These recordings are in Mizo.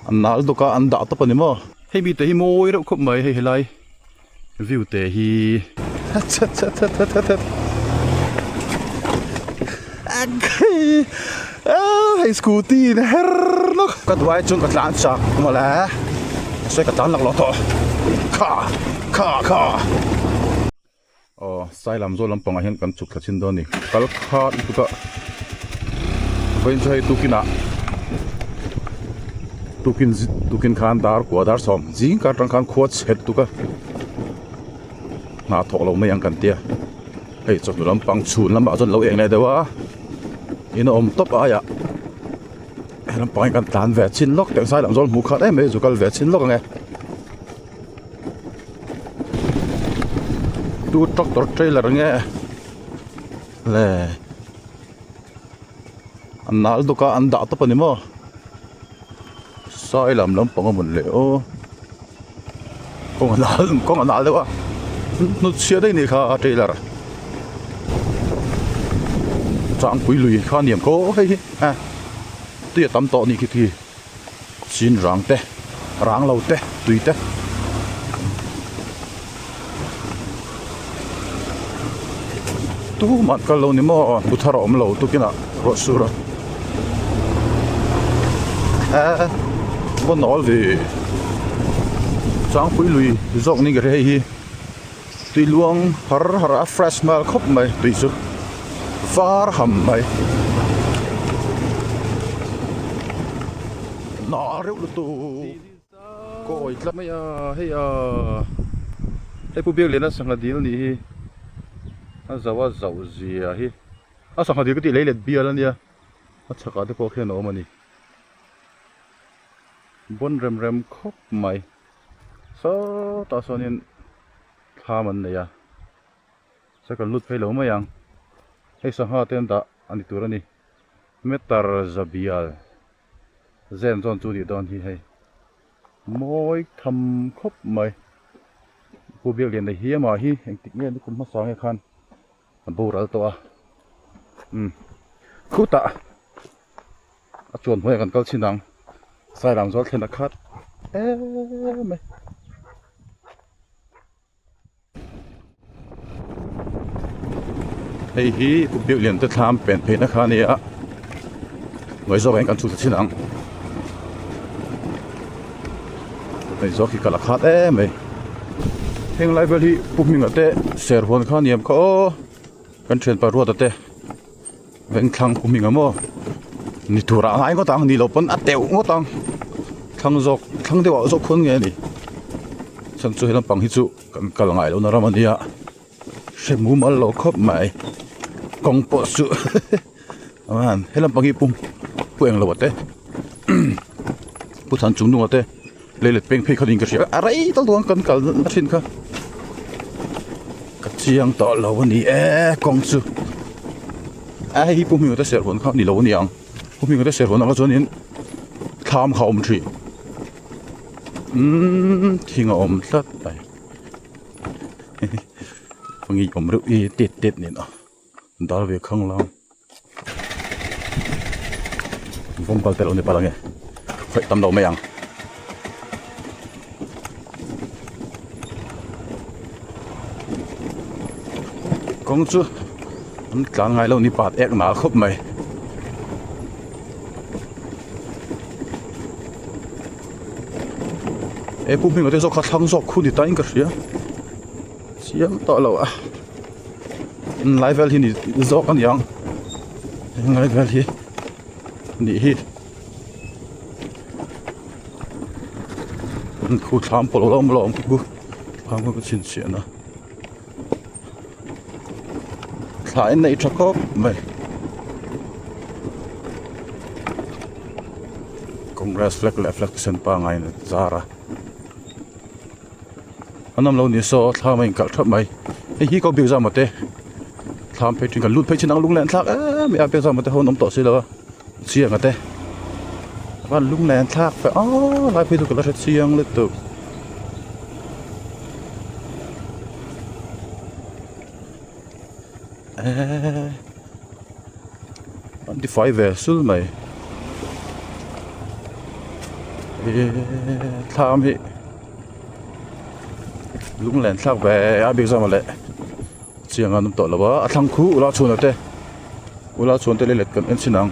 An nal dawk a an dah tawp a ni maw. Hei mite hi mawi reuh khawp mai hei helai view te hi. Hei scooty in her nawk. Ka duai chuan ka tlan chak mawle mahse ka tlan laklawh tawh kha kha kha. Aw sai lam zawl lampangah hian kan chhuk thla chin dawn a ni kal khat lutuk a vawiin chu hei tukinah tukin tukin khan dar kua dar sawm zing kar atang khan khua chhe lutuk a hna thawk lo mai ang kan tia hei chawhnu lampang chhun lamah chuan lo eng leh deuh a in a awm tawp aiah he lampang hi kan tlan ve chin lawk teh sai lam zawl hmuh khat em mai zu kal ve chin lawk ang e. Tu tractor trailer nge le an nal dawk a an dah tawp a ni maw sai lam lampang a mawn le aw kawng a nal kawng a nal deuh a hnut chhiah daih a nih kha a trailer changpui lui kha a niam khaw hei hi a tui a tam tawh a nih khi khi. Chin rang te rang lo te tui te tumah kal lo ni maw bu thar a awm lo tukinah ruah sur a eh vaw nawl ve changpui lui zawk ni ka hria hei hi tui luang har har a fresh nghal khawp mai tui chu var ham mai hnah reuh lutuk kawi tlat mai a hei a hei pu biakliana sangha dil nih hi a zauh a zauh zia hi a sangha dil ka tih lei let bial ania a chhakah te pawh khian a awm a ni bawn rem rem khawp mai. Sawtah sawnin thlam an nei a saw kan lut phei lo mai ang hei sangha te an dah a ni tur a ni meter zabial zen zawn chu nih dawn hi hei mawi tham khawp mai pu biakliana hi amah hi engtik nge nikum hmasa nge khan a boral tawh a umm khutah a chuan hnuaiah kan kal chhin ang sairam zawl thlen a khat em mai. Hei hi kum biak lian te thlam pen pheihna kha a ni a hnuai zawk ah hian kan chhut chhin ang hnuai zawk hi kal a khat em mai heng lai vel hi pu hminga te serhuan kha a ni ang kha aw kan thianpa ruata te. Vengthlang kum eng maw ni tur ah a ngai ngawt ang ni loh pawn a teuh ngawt ang thlang zawk thlang deuh ah zawk khawn nge a ni chhan chu he lampang hi chu kan kal ngai lohna ram a nia hre mumal lo khawp mai kawng pawh chu he lampang hi pum pu eng lo a te pu than chung nung a te lei let peng phei kha niin ka hria a rei tal duang kan kal na thin kha ka chiang tawh lo a ni e kawng chu a hei hi pu hminga te serhmun kha a ni lo a ni ang pu hminga te serhmun ang chuanin thlam kha a awm thin umm thing a awm tlat mai khawnge awm reuh i tet tet nen a dal ve khang lang. Vawm kal tel ni palh ange khawih tam lo mai ang kawng chu an tlan ngai lo ni pat ek nal khawp mai he pu hming te zawk kha thlang zawk khu ni ta in ka hria chiang tawh lo a. Lai vel hi ni zawk a ni ang lai vel hi nih hi an khu thlam pawlh lo awm lo ang khu thlam kha ka chhinchhiah na thla in neih tha khawp mai congress flag leh flag sen pangai in a zar a. An awm lo ni saw thlam a inkalh thap mai hei hi ko biak zam ate thlam phei thin kan lut phei chin ang lung leh an thlak em em a biak zam ate ho an awm tawh si lo a chiang ate van lung leh an thlak fe aw lai phei chu ka la hre chiang lutuk eee an ti fai ve sul mai. Thlam hi lunglen thlak ve a bik zawk mawle chiang an awm tawh lo a a thlang khu ula chhun te ula chhuan te leilet kan en chhin ang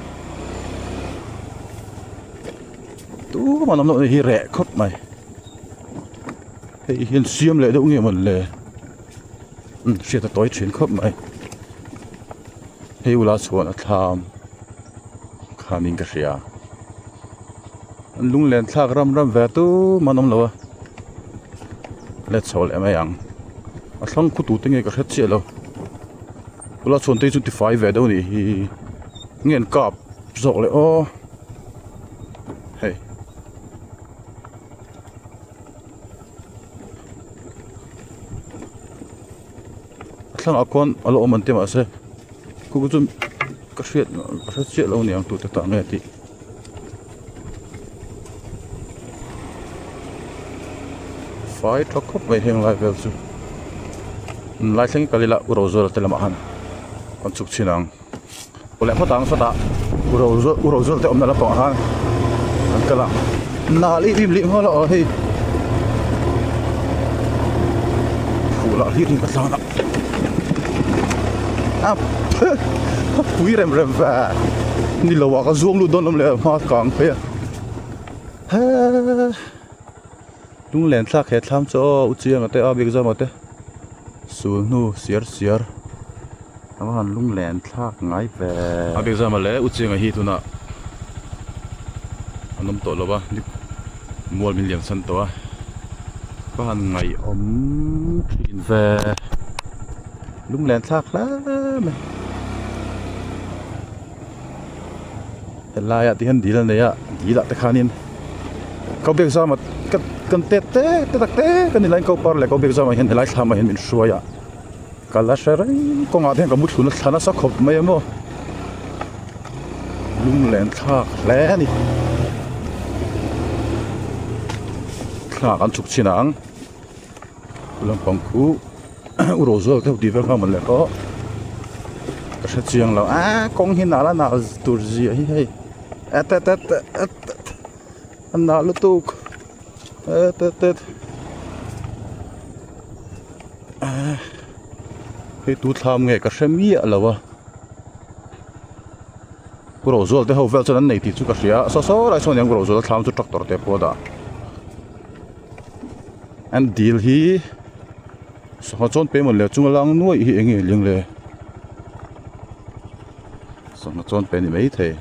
tumah an awm loh hi reh khawp mai hei hian siam leh deuh nge mawn le hriat a tawi thin khawp mai hei ula chhuan a thlam khanin ka hria. An lunglen thlak ram ram ve tumah an awm lo a let chho leh mai ang a thlang khu tute nge ka hre chiah lo tuna chhuan te hi chu tifai ve deuh a nih hi nge an kap zawk leh aw hei. A thlangah khuan a la awm an ti mahse khu chu ka hriat ka hre chiah lo a niang tute tah nge tih. Fai tha khawp mai heng lai vel chu lai thleng kal ila u Rozuala te lamah khan kan chhuk chhin ang aw leh phawt ang sawtah u Rozual u Rozuala te awmna lampangah khan an kal a nal em em leh nghal a aw hei phuh lah hlir in ka tlan a a a pui rem rem ve ni lo ah ka zuang lut dawn lawm le hma kang phei a he lunglen thlak he thlam chu aw u chianga te a bik zawma te sul hnu siar siar a va han lunglen thlak ngai ve a bik zawma leh u chianga hi tunah an awm tawh lo va mual min liam san tawh a ka han ngaihawm thin ve lunglen thlak hle mai helaiah te hian dil a nei a dilah te khanin ko biak zama ka kan tet te te tak te ka ni laiin ko par leh ko biak zama hian helai thlamah hian min hruai a ka la hre reng kawngah te hian ka mu thlun a thla nasa khawp mai a maw lunglen thlak hle a ni thla kan chhuk chhin ang lampang khu u ro zual deuh tih vel kha mawn le pawh ka hre chiang lo a kawng hi nal a nal tur zia hi hei et et et et a nal lutuk et et et hei tu thlam nge ka hre miah lo a u ro zual te ho vel chuan an nei tih chu ka hria a saw saw lai sawn hian u ro zual thlam chu tractor te pawh a dah. An dil hi sangha chuan pem le chunga lang nuaih hi eng nge ling le sangha chuan pe ni maithei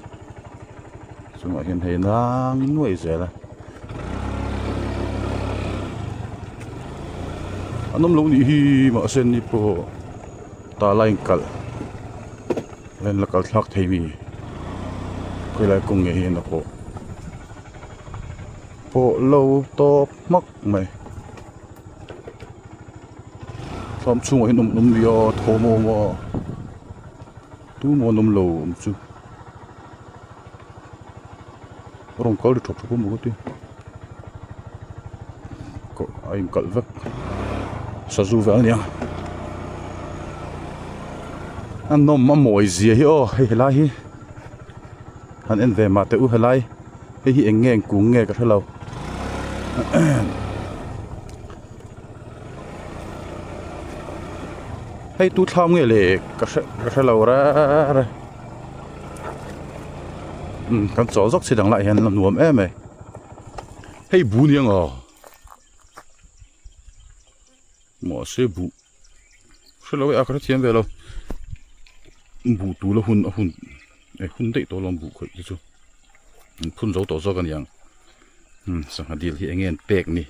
chungah hian hei nang nuaih zel a an awm lo nih hi mahse ni pawh tah lai in kalh a in la kal thlak thei mi khawilai kawng nge hian a pawh. Pawh lo tawp hmak mai thlam chhungah hian awm an awm nia thawm a awm a tumah an awm lo awm chu a rawn kal ri thawk thawk a maw ka ti a inkalh vek sazu vel ania a nawm a mawi zia hi aw hei helai hi han en ve mah teh u helai. Hei hi eng nge eng kung nge ka hre lo hei tu thlam nge le ka hre ka hre lo rere umm kan chawl zawk si dang lai hian a nuam em e hei bu nia ngaw mahse buh hre lo e a ka hrethiam ve lo buh tul a hun a hun e hun daih tawh alawm buh khawih te chu an phun zo tawh zawk a niang umm sangha dil hi eng nge an pek ni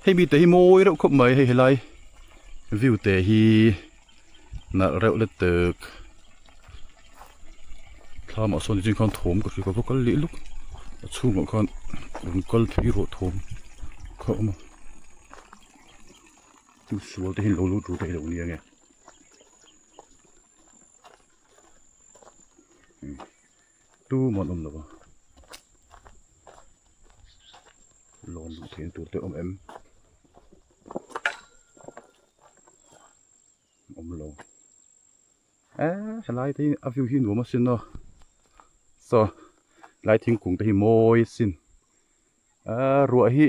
hei mite hi mawi reuh khawp mai hei helai view te hi nalh reuh lutuk thlamah sawn nichin khan thawm ka hria ka va kal leh luk a chhungah khan rawn kal phei rawh thawm kha a awm a. Chu sual te hi lo lut ru theih loh nia nge tumah an awm lo va lawn luh theihna tur te a awm em awm lo eee helai te hi a view hi nuam asin aw saw helai thingkung te hi mawi asin. Aaa ruah hi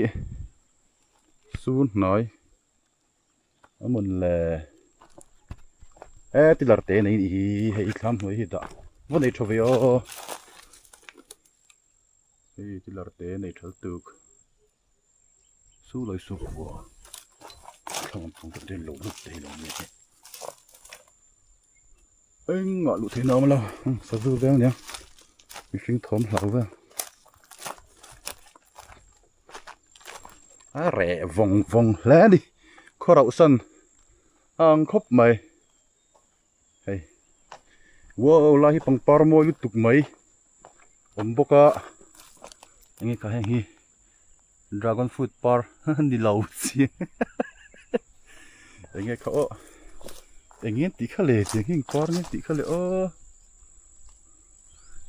sur hnai a mawn le e pillar te nei hi hei thlam hnuai hi dah va nei tha ve aw hei pillar te nei thal tuk su lai su khua thlam ang pang te lo lut thei lo mai engah luh theihna a awm lo sazu vel ania mihring thawm hlau vel. A reh vawng vawng hle a ni khaw rauh san a ang khawp mai hei wow lai hi pangpar mawi lutuk mai awm bawk a enge kha heng hi dragon fruit par ni lo chiang enge kha aw eng nge tih kha le tiang hi eng par nge tih kha le aw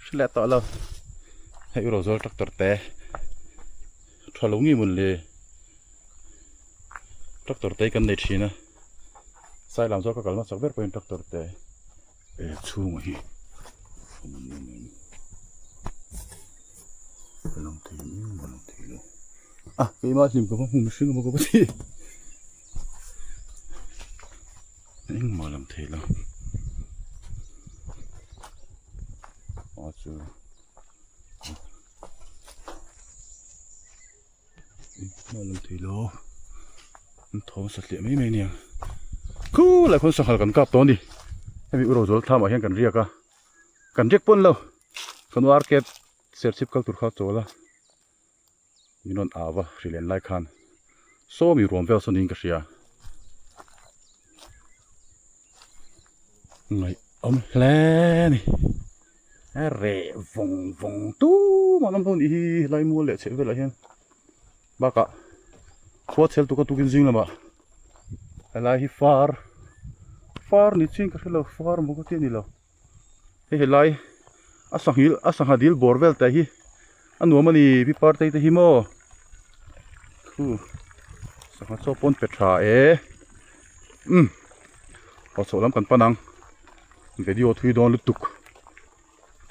hre leh tawh lo hei erawh zawl tractor te tha lo ngei mawn le tractor te hi kan nei thin a sailam zawk a kal hmasak ber pawhin tractor te e chhungah hi ka lang thei em ka lang thei lo a keimah hlim ka va hmu mihring emaw ka va ti engmah lang thei lo a chu engmah lang thei lo an thawm satliah mai mai ania khulai khawn sanghal kan kap tawh a ni hemi u Rozual thlam ah hian kan riak a kan riak pawn lo kan arcade serchhip kal tur kha chawl a. Min rawn au va hri len lai khan saw mi ruam vel saw niin ka hria. Ngaih awm hle a ni. A reh vawng vawng tum an awm ho nih hi helai mual leh chheh velah hian bakah khua chhel tuk a tukin zing lamah helai hi far far ni chin ka hre lo far maw ka ti a ni lo. Hei helai a sanghil a sangha dil bawr vel te hi a nuam a ni pi partei te hi maw khu sangha chaw pawn pe tha e umm aw chhoh lam kan pan ang video thui dawn lutuk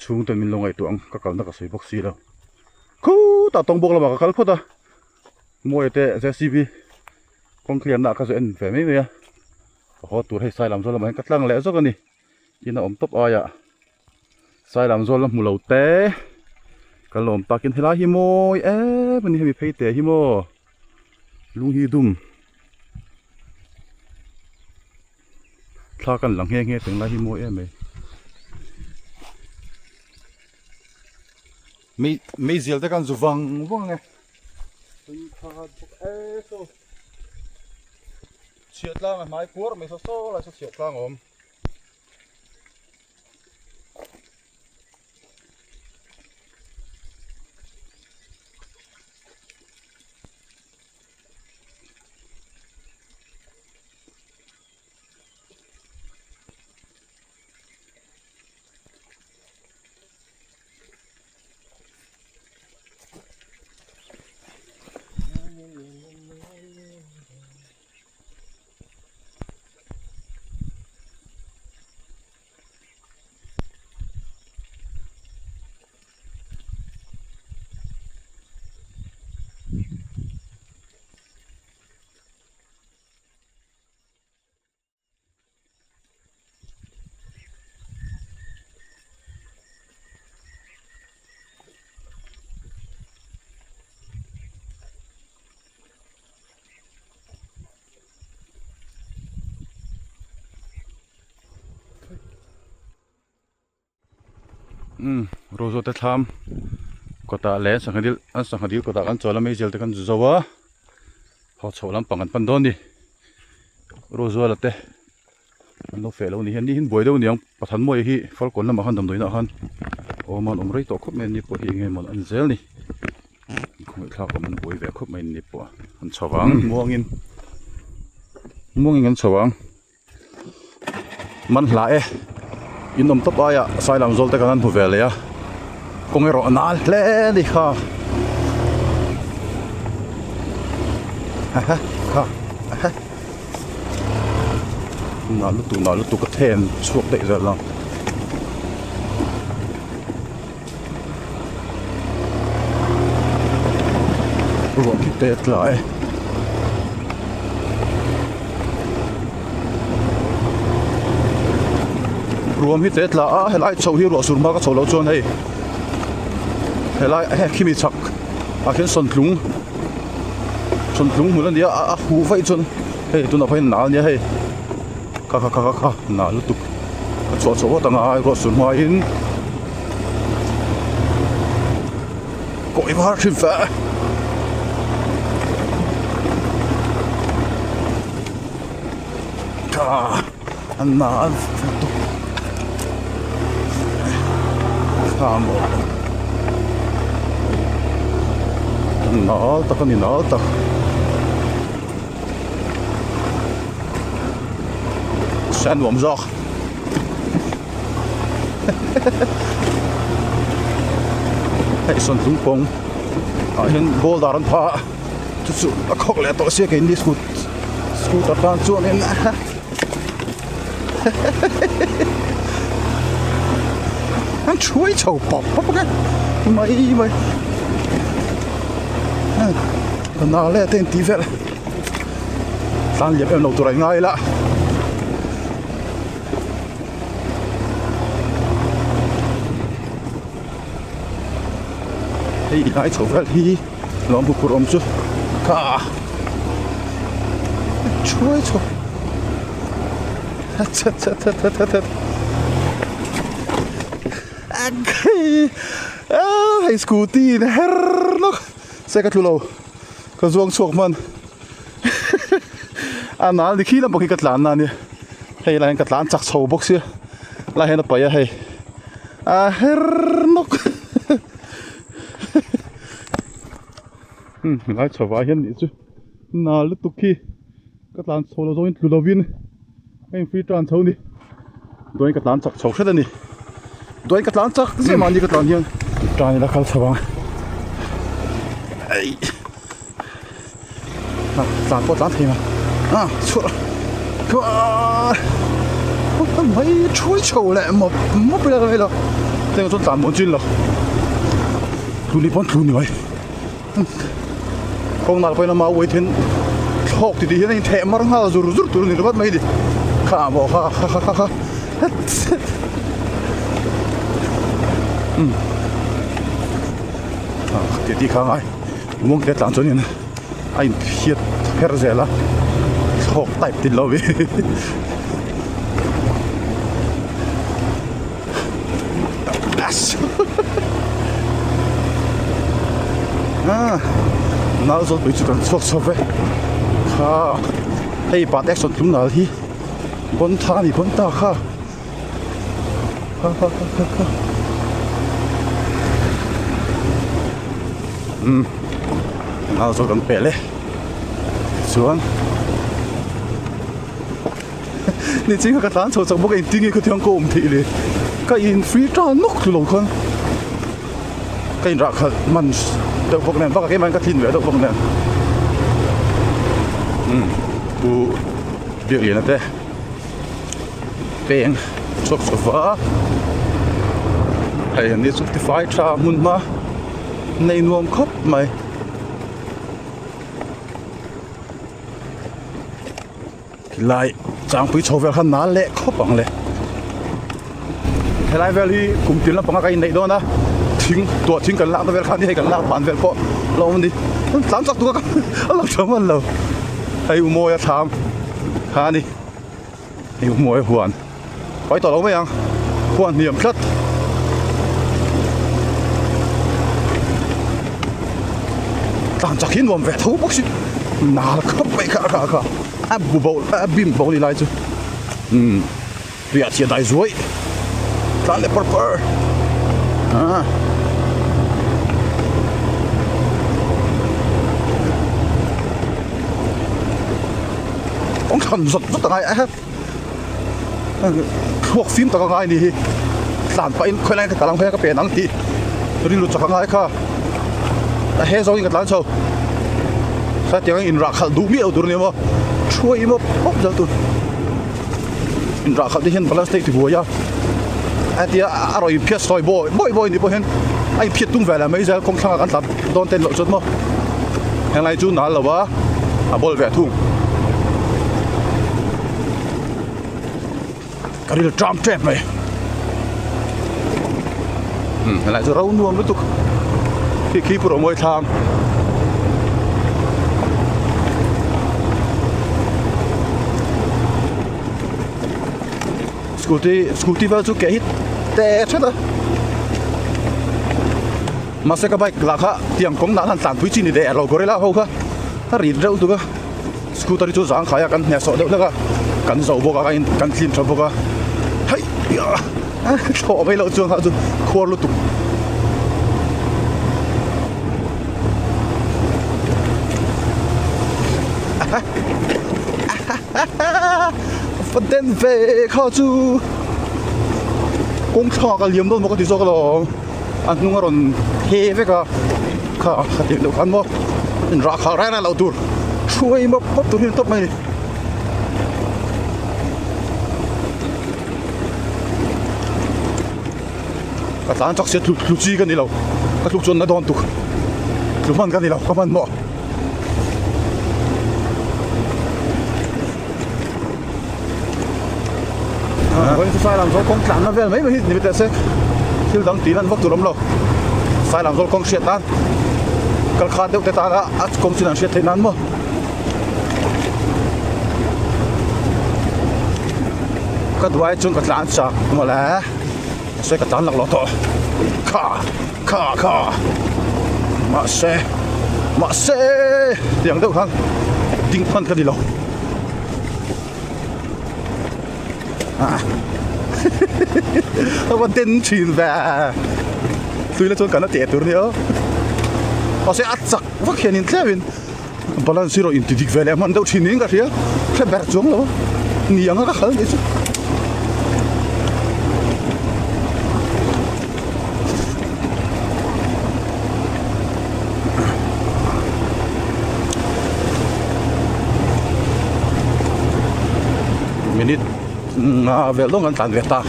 chhung ten min lo ngaihtuah ang ka kalna ka sawi bawk si lo khutah tawng bawk lamah ka kal phawt a mawi te jcb kawng clear na ah ka zawh en ve mai mai a ka haw tur hei sai lam zawl lamah hian ka tlang leh zawk a ni. In a awm tawp aiah sai lam zawl la hmu lo te kan la awm takin helai hi mawi em a ni hemi phei te hi maw lung hi dum thla kan la nghe nghe teng lai hi mawi em mai mei meizial te kan zu vang vang ang e chhiah tlang a hnai kuar mai saw saw lai saw chhiah tlang a awm. Umm Rozo te thlam kawtah leh sangha dil an sangha dil kawtah kan chawl a meizial te kan zu zo a haw chhoh lampang kan pan dawn a ni Rozuala te an lo feh lo ni hian ni hian buai deuh aniang Pathan mawi hi Falkawn lamah khan damdawiin ah khan awm a an awm rei tawh khawp mai a ni pawh hi eng nge maw an zel ni khawngaih thlak awm an buai ve khawp mai ni pawh an chho vang muangin muangin kan chho vang man hla e in awm tawp aia sailam zawl te kan han hmu ve leh a kawng erawh a nal hle a ni kha kha Nah lutuk nah lutuk a them chhuak daih zel a. Ruah khi te tla e. Ruam hi te tla a helai chho hi ruah sur hma ka chho loh chuan hei helai he khimi chhak ah khian sawntlung sawntlung hmun a nia a huh vaih chuan hei tunah pawh hian nal a nia hei kha kha kha kha nal lutuk ka chhuah chhuah vawt ang a ruah sur hma in. Kawi var hrim fe. Tha an na an tuk. Tha maw. An nal tak a ni nal tak. Se a nuam zawk. Hei sawn tlung pawng ah hian boulder an phah a chu chu a khawk leh tawh sia keini scoot scooter tan chuanin an thuai chho pawp pawp ang e mai mai ka nau leh te in tih vel tlan liam em lo tur a i ngai la. Hei lai chho vel hi lawm huphurh awm chu kha thuai chho that that that that that hei scooty in her nawk se ka tlu lo ka zuang chhuak hman. A nal ni khi lampang hi ka tlan na ania hei lai hian ka tlan chak chho bawk sia lai hian a paih a hei a her nawk umm helai chho ah hian nih chu nal lutuk khi ka tlan chho lo zawngin tlu lovin a in free tan chho a ni dawn ka tlan chak chho hret a ni dawn ka tlan chak zia mahni ka tlan hian tan ila kal chho ang eih. Tlan pawh tlan thei mai a chhuah mai thui chho leh mawp mawp ila ka hei lo chuan tlan muan chin lo tlu ni pawn tlu ni mai kawng nal pawhin ama uai then thlawk ti tih hian a intheh mar nghal zur zur tur a ni ringawt mai ni kha maw kha kha kha kha ti tih kha ngai. Mawng te tlang chuanin a inphiat her zel a thlawk type tin lo hi nau zawt pui chu kan chhuak chho ve kha hei pat action tlung nal hi bon tha a ni bon ta kha. Umm nau zawk an pel e chuan ni ching kha ka tlan chho chak bawk a engtin nge khawthiang ka awm theih le ka in free tan nawk tlu lo khan ka in rah khalh hman deuh bawk nen bakah keimah in ka thlin ve deuh bawk nen umm pu Biakliana te. Peng chhuak chho va hei an ni chu tifai tha hmun hma nei nuam khawp mai. Khilai changpui chho vel kha nal leh khawp ang le helai vel hi kum tin lampanga ka inneih dawn a thing tuah thing kan lakna vel kha ni hei kan lak ban vel pawh a lo awm a ni tlan chak tuk a a lo tha hman lo hei u mawi a thlam kha a ni. Hei hmuai huan pai tawh lo mai ang huan hniam tlat tlan chak hi nuam ve tho bawk si nal khawp mai kha kha kha a bu bo a bim bo ni lai chu umm tuiah chhiah dai zuai tlan leh par par ah. Kawng thlan zawt zawt a ngai a thluak fim tak a ngai a ni hi tlan pahin khawilai ka tlan ang phei a ka pen ang tih rilru chak a ngai kha a he zawngin ka tlan chho hetiang in rah khalh duh miah lo tur a ni maw thuai mawp mawp zel tur in rah khalh te hian balance te i ti buai a hetia a rawn inphiat sawi bawi bawi bawi ni pawh hian a inphiat tum ve leh mai zel kawng thlangah kan tlan dawn te loh chuan maw. Henglai chu nal lo a, a bawl ve thung. Ka ril ṭam ṭep mai. Umm helai chu ro nuam lutuk khi khi pawh mawi thlang. Scooty scooty vel chu ke hi te thet a mahse ka bike lah kha tiang kawng dah khan tlanpui chi ni ve lo gorilla ho kha a rit reuh tuk a. Scooter hi chu zang khai a kan hnehsawh deuh hlek a kan zo bawk a kan in kan clean tha bawk a hei thlawh mai loh chuan kha chu khuar lutuk. Va den ve kha chu kawng thlak a liam dawn maw ka ti zawk alawm a hnung a rawn he vek a kha khatih loh khan maw inrah khal rai rai loh tur hruai mawp mawp tur hi a ni tawp mai a ni. Ka tlan chak sia tlu chi ka ni lo ka tluk chuan na dawn tuk tlu hman ka ni lo ka hman maw. Sailam zawl kawng tlanna vel mai mai hi ni teh se thil dang tih lan vak tur awm lo Sailam zawl kawng hriat nan kal khat deuh te tana a kawng chin an hriat theih nan maw. Ka duai chuan ka tlan chak mawle mahse ka tlan laklawh tawh kha kha kha mahse mahse tiang deuh khan ding hman ka ni lo a va den thin ve tui la chuan kan a teh tur nia mahse a chak vak hian in tlem in. Balance hi erawh inti dik ve leh hman deuh thin niin ka hria, hre ber chuang lo a, ni anga ka khal nih chu. Minute nga vel dawng kan tlan ve ta,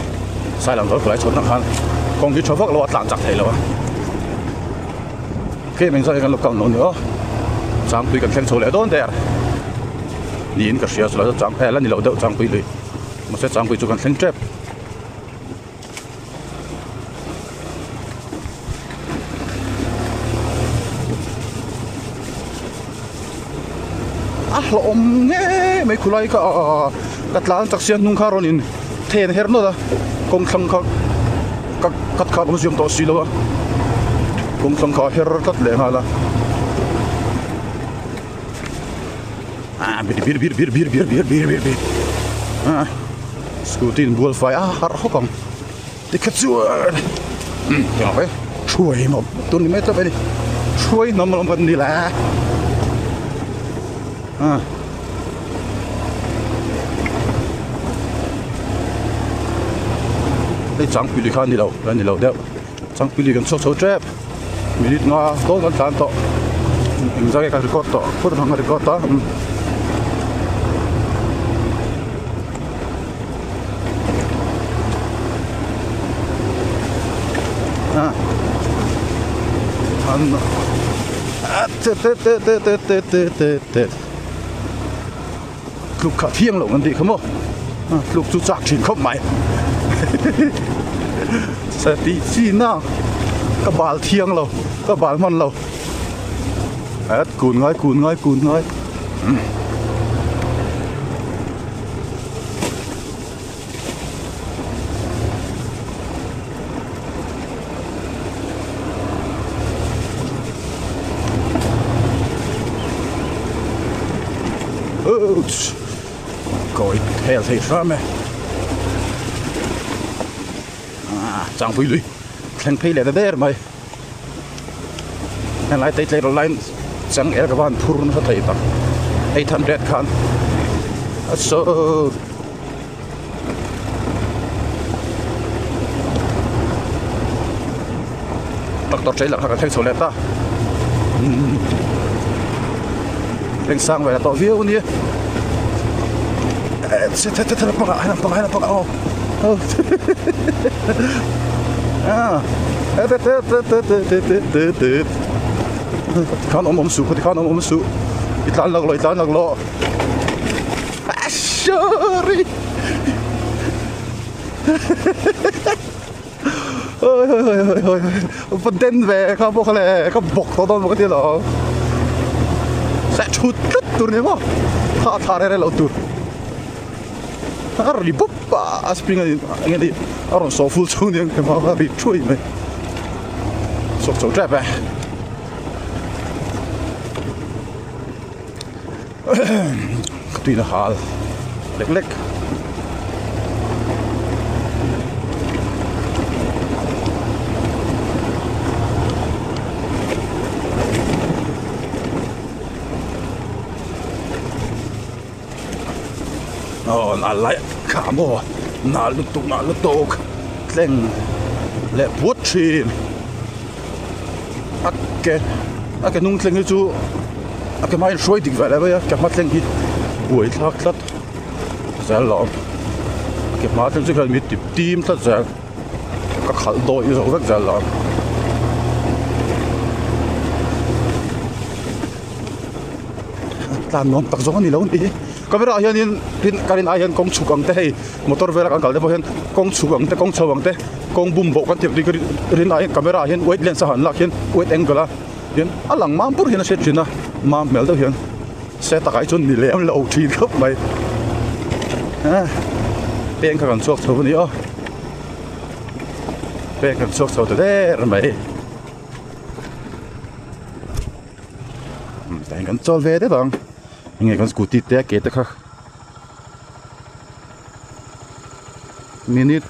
Sailam zawr khawlai chhuatna khan kawng hi tha vak lo a tlan chak thei lo a. Khi meng zawk hi kan lo kal lo ni aw Changpui kan thleng chho leh dawn der niin ka hria chulai chu chang eh la ni loh deuh Changpui lui mahse Changpui chu kan thleng tep a hlauhawm ngei mai khulai kha ka tlan chak sia hnung kha rawn in then her nawlh a kawng thlang kha ka cut kha ka siam tawh si lo a kawng thlang kha a her tlat leh nghal a ah bir bir bir bir bir bir bir bir bir bir ah scooty in bual fai a harh hawk ang tikha chuan umm engah ve hruai mawp tur ni mai tawp a ni hruai hnam lam kan ni le ah. Hei changpui lui kha a ni lo a ni lo deuh changpui lui kan chhuak chho tep minute nga dawn kan tlan tawh engzah nge ka record tawh phut ang ka record a ah te te te te te te te te te. Tluk kha thiang loh kan tih kha maw tluk chu chak thin khawp mai sa tih chi na ka bal thiang lo ka bal hman lo et kun ngai kun ngai kun ngai. Ouch! Kawi hel thei hram e. Ah, changpui lui thleng phei leh ta der mai. Helai tei tleirawl laiin chang el ka van phur nasa thei tak 800 khan a saw. Tractor trailer kha kan thleng chho leh ta thleng sang ve tawh viau ania Tikhan awm awm suh tikhan awm awm suh i tlan lak lawh i tlan lak lawh sorry oi oi oi oi oi va den ve kha pawh kha le ka bawk tawh dawn maw ka ti alawm seh thut tlat tur ni maw kha a thla reng reng loh tur a ri bawp a a spring a eng nge ni a rawn sawh ful chhung nia engemaw a ri thuai mai chhuak chho tep e ka tuina hal lek lek. Aw nal lai kha maw nal lutuk nal lutuk tleng leh puat thin a ke a ke hnung thleng hi chu a ke hma in hruai dik ve leh mai a ke hma thleng hi buai thlak tlat zel lo a ke hma thleng chu hian mi tip tim tlat zel ka khalh dawih zawk vek zel lo. Tlan nuam tak zawng a ni lo ni camera ah hianin tin ka rin ai hian kawng chhuk ang te hei motor vela kan kal te pawh hian kawng chhuk ang te kawng chho ang te kawng bum bawh kan tih ang te rin aiin camera ah hian wide lens a han lak hian wide angle a hian a lang mam pur hian a hriat thin a mam hmel deuh hian se takah hi chuan ni lem lo thin khawp mai peng kha kan chhuak chho a ni aw peng kan chhuak chho ta der mai. Tah hian kan chawl ve det ang enge kan scooty te a ke te kha minute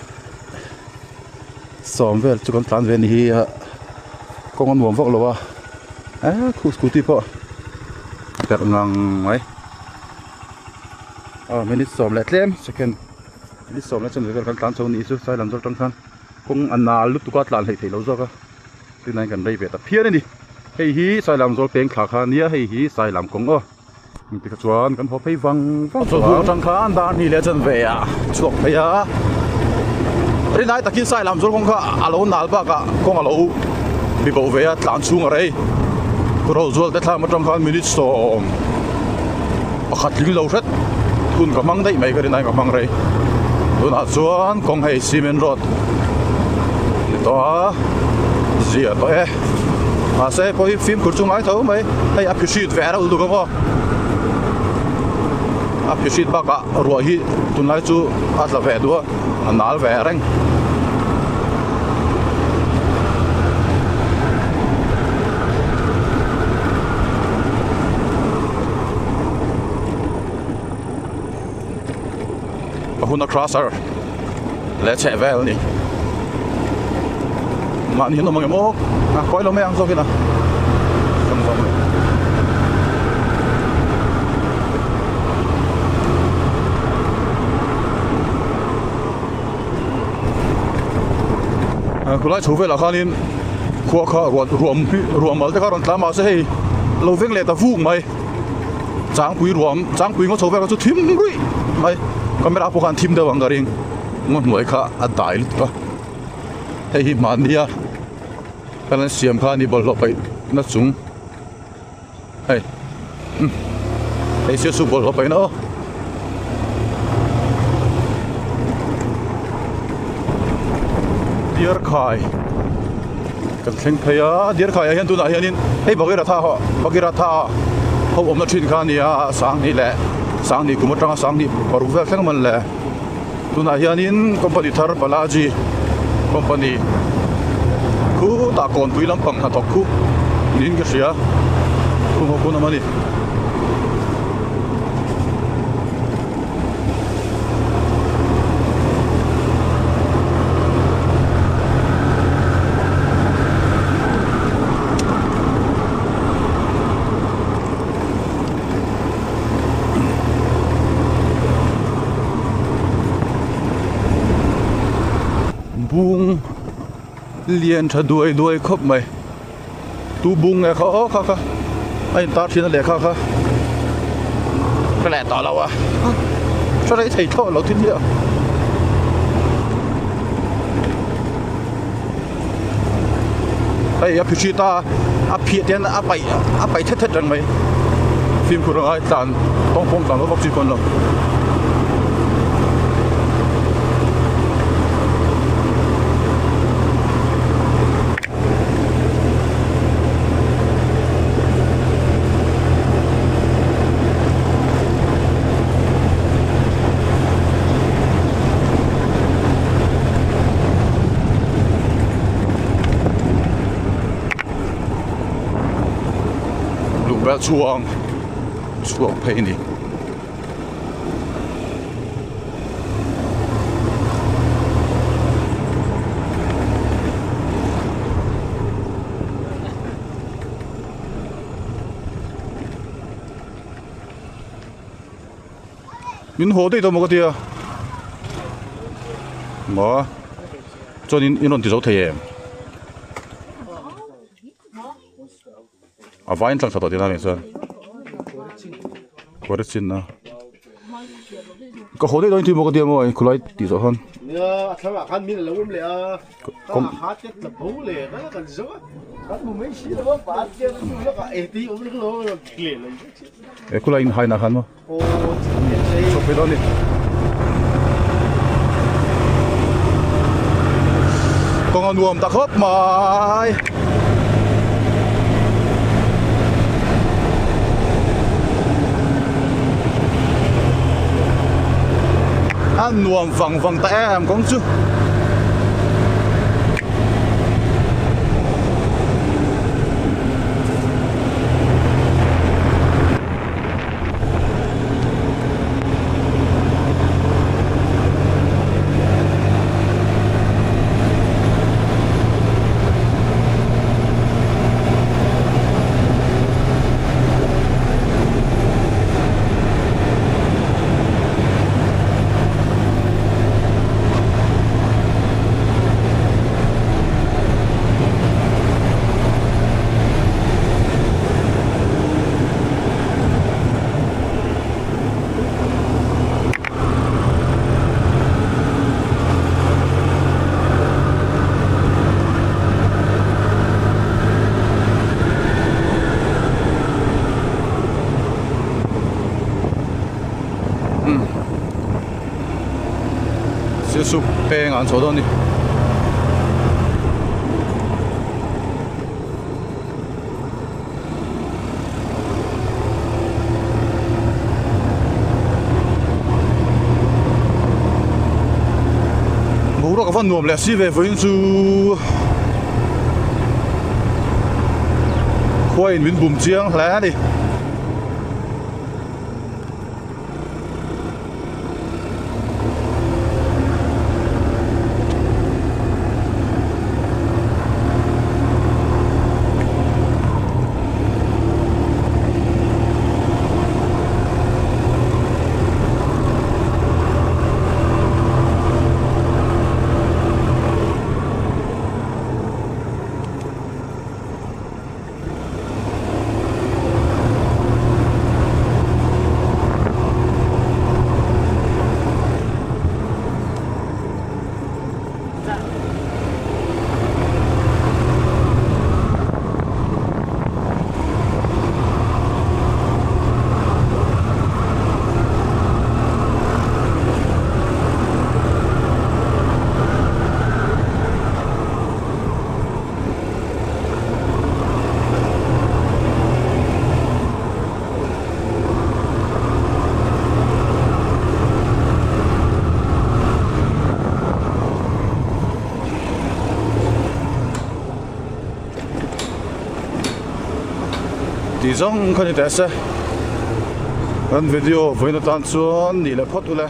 sawm vel chu kan tlan ve a ni hi a kawng a nuam vak lo a eee khu scooty pawh a perh ngang mai aw minute sawm leh tlem second minute sawm leh chuan vel kan tlan chho a nih chu sai lam zawk atang khan kawng a nal lutuk a tlan hleih theih loh zawk a. Tunah hian kan rei ve ta phian a ni. Hei hi Sailam zawl peng thla kha a nia, hei hi Sailam kawng aw. Engti kha chuan kan haw phei vang vang tawh a. Atang khan dar hnih leh chanve ah chhuak phei a. Rinai takin Sailam zawl kawng kha a lo nal bakah kawng a lo bi bo ve a, tlan chhung a rei. Rozual te thlam atang khan minute sawm pakhat tling lo hret hun ka hmang daih mai ka rinai ka hmang rei. Tunah chuan kawng hei cement road ni tawh a zia tawh e mahse pawh hi fimkhur chu ngai tho mai hei a phihrit ve reuh lutuk ang aw a phihrit bakah ruah hi tunlai chu a tla ve duh a a nal ve reng. A hun a crusher leh chheh vel a ni mahni an awm ang em aw a kawi lo mai ang zawk ila khulai chho velah khanin khua kha ruah ruam ruah mal te kha rawn tla mahse hei lo veng leh ta vuk mai changpui ruam changpui ngaw chho vel kha chu thim ruih mai camera pawh khan thim deuh ang ka ring ngaw hnuai kha a dai lutuk a hei hi hmannia kan an siam kha a ni bawlhhlawh paih na chung hei hei siam chu bawlhhlawh paihna aw. Diarkhai kan thleng phei a Diarkhai ah hian tunah hianin hei Bhagiratha ho Bhagiratha ho awmna thin kha a ni a Sanghnih leh Sanghnih kum atanga Sanghnih paruk vel thleng a man le tunah hianin company thar Balaji company khutah kawnpui lampang hnathawk khu niin ka hria khu ho khawn awm a ni. Bung lian tha duai duai khawp mai. Tu bung nge kha aw kha kha a in tar thin a lehkha kha ka leh tawh lo a hre rei thei thlawh lo thil hi a hei a phihrit a. A phiah te hian a paih a paih thet thet reng mai. Fimkhur a ngai tlan tawng pawng tlan lo vak chi pawh an lo. Lungpel chhuang chhuak phei a ni. Min haw daih tawh maw ka tia maw chuan in in rawn ti zo thei em a vai in tlang thla tawh tihna a nih chuan kawr chin a ka haw daih dawn tih maw ka tia maw khulai tih zawh khan nia a thlalak khan min alo awm leh a ka ha te tla bo leh ka kan zo a kan hmu mai si lo a pa chian a hnu lawkah engtin awm lek lo a rawn ti leh lo e khulai in haina khan maw chhawp phei dawn a ni kawng a nuam ta khawp mai a nuam vang vang ta em kawng chu. Sialsuk peng ah an chhuah dawn a ni. Boruak a va nuam leh si ve vawiin chu khuain min bum chiang hle a ni. Tih zawng kha ni teh se kan video vawiin atan chuan nih leh phawt ule.